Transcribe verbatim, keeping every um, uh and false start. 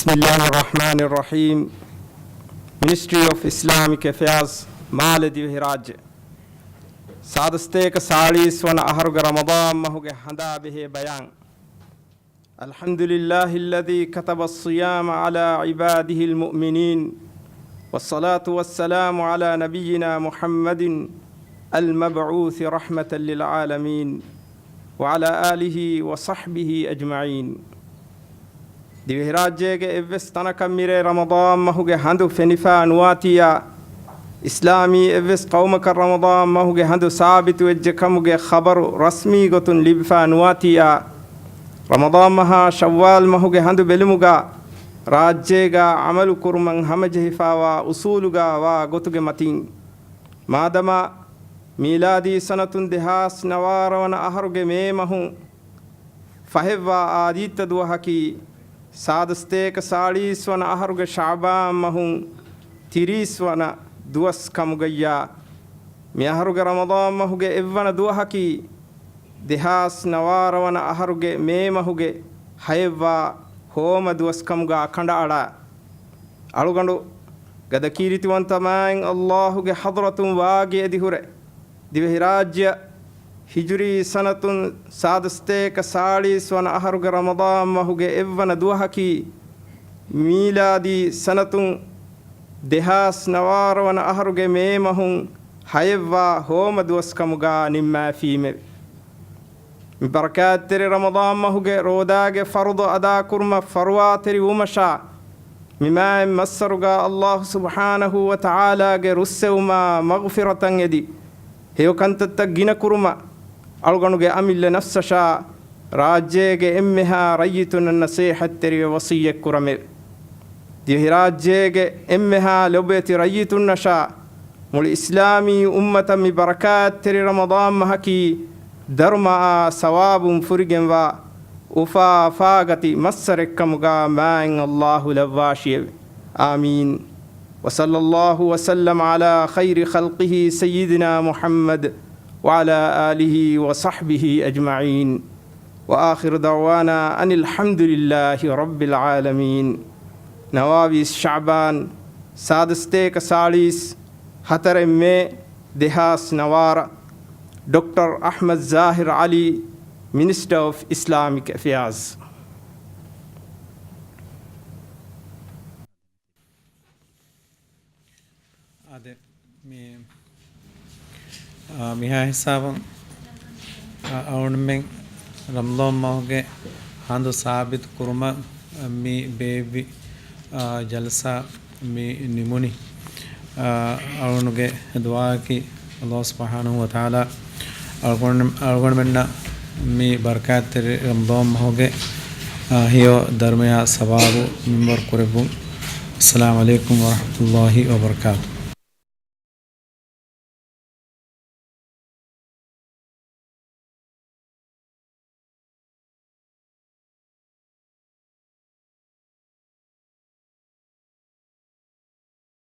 بسم الله الرحمن الرحيم. Ministry of Islamic Affairs، މާލެ ދިވެހިރާއްޖެ. ސާދަ ސަތޭކަ ސާޅީސް ވަނަ އަހަރުގެ ރަމަޟާން މަހުގެ ހަނދާ ބެހޭ ބަޔާން. الحمد لله الذي كتب الصيام على عباده المؤمنين، والصلاة والسلام على نبينا محمد المبعوث رحمة للعالمين، وعلى آله وصحبه أجمعين. ދިވެހިރާއްޖޭގެ އެއްވެސް ތަނަކަށް މިރޭ ރަމަޟާން މަހުގެ ހަނދު ފެނިފާ ނުވާތީއާ، އިސްލާމީ އެއްވެސް ޤައުމަކަށް ރަމަޟާން މަހުގެ ހަނދު ސާބިތުވެއްޖެ ކަމުގެ ޚަބަރު ރަސްމީ ގޮތުން ލިބިފާ ނުވާތީއާ، ރަމަޟާން މަހާ ޝައްވާލް މަހުގެ ހަނދު ބެލުމުގަ ރާއްޖޭގަ ޢަމަލު ކުރުމަށް ހަމަޖެހިފާވާ އުސޫލުގަ ވާ ގޮތުގެ މަތިން، މާދަމާ މީލާދީ ސަނަތުން ދެހާސް ނަވާރަ ވަނަ އަހަރުގެ މޭ މަހު ފަހެއްވާ އާދީއްތަ ދުވަހަކީ، ސާދަ ސަތޭކަ ސާޅީސް ވަނަ އަހަރުގެ ޝަޢުބާން މަހުން ތިރީސް ވަނަ ދުވަސް ކަމުގައްޔާ، މި އަހަރުގެ ރަމަޟާން މަހުގެ އެއްވަނަ ދުވަހަކީ، ދެހާސް ނަވާރަ ވަނަ އަހަރުގެ މޭ މަހުގެ ހައެއްވާ ހޯމަ ދުވަސް ކަމުގަ ކަނޑައަޅާ. އަޅުގަނޑު ގަދަ ކީރިތިވަންތަ މާތް ﷲ ގެ ޙަޟްރަތުން ވާގި އެދި ހުރެ، ދިވެހިރާއްޖެއަށް ހިޖުރީ ސަނަތުން ސާދަ ސަތޭކަ ސާޅީސް ވަނަ އަހަރުގެ ރަމަޟާން މަހުގެ އެއްވަނަ ދުވަހަކީ، މީލާދީ ސަނަތުން ދެހާސް ނަވާރަ ވަނަ އަހަރުގެ މޭ މަހުން ހައެއްވާ ހޯމަ ދުވަސް ކަމުގަ ނިންމާފީމެވެ. މި ބަރަކާތްތެރި ރަމަޟާން މަހުގެ ރޯދާގެ ފަރުޟު އަދާކުރުމަށް ފަރުވާތެރި ވުމަށާ، މި މާތް މައްސަރުގަ ﷲ ސުބްޙާނަހޫ ވަތަޢާލާގެ ރުއްސެވުމާ މަޣްފިރަތަށް އެދި، ހެޔޮ ކަންތައްތައް ގިނަ ކުރުމަށް، އަޅުގަނޑުގެ އަމިއްލަ ނަފްސަށާ، ރާއްޖޭގެ އެންމެހާ ރައްޔިތުންނަށް ނަސޭހަތްތެރިވެ ވަޞިއްޔަތް ކުރަމެވެ. ދިވެހިރާއްޖޭގެ އެންމެހާ ލޮބުވެތި ރައްޔިތުންނަށާ، މުޅި އިސްލާމީ އުއްމަތަށް މި ބަރަކާތްތެރި ރަމަޟާން މަހަކީ، ދަރުމައާ ސަވާބުން ފުރިގެންވާ، އުފާ އުފާގަތި މައްސަރެއްކަމުގަ މާތް ﷲ ލައްވާށިއެވެ. އާމީން. وصلى الله وسلم على خير خلقه سيدنا محمد وعلى آله وصحبه أجمعين. وآخر دعوانا أن الحمد لله رب العالمين. ނަވާވީސް ޝަޢުބާން، ސާދަ ސަތޭކަ ސާޅީސް، ހަތަރެއް މޭ، ދެހާސް ނަވާރަ. ޑޮކްޓަރ އަޙްމަދު ޒާހިރު ޢަލީ، މިނިސްޓަރ އޮފް އިސްލާމިކް އެފެއާޒް. އާދެ، މި، އާ، މިހާ ހިސާބުން، އާ، އަޅުގަނޑުމެން ރަމަޟާން މަހުގެ ހަނދު ސާބިތު ކުރުމަށް، އާ، މި ބޭއްވި، އާ، ޖަލްސާ މި ނިމުނީ. އާ، އަޅުގަނޑުގެ ދުޢާއަކީ، ﷲ ސުބްޙާނަހޫ ވަތަޢާލާ އަޅުގަނޑު-، އަޅުގަނޑުމެންނަށް މި ބަރަކާތްތެރި ރަމަޟާން މަހުގެ، އާ، ހެޔޮ ދަރުމަޔާ ސަވާބު މިންވަރު ކުރެއްވުން. އައްސަލާމު ޢަލައިކުމް ވަރަޙްމަތުﷲ ވަބަރަކާތުހު.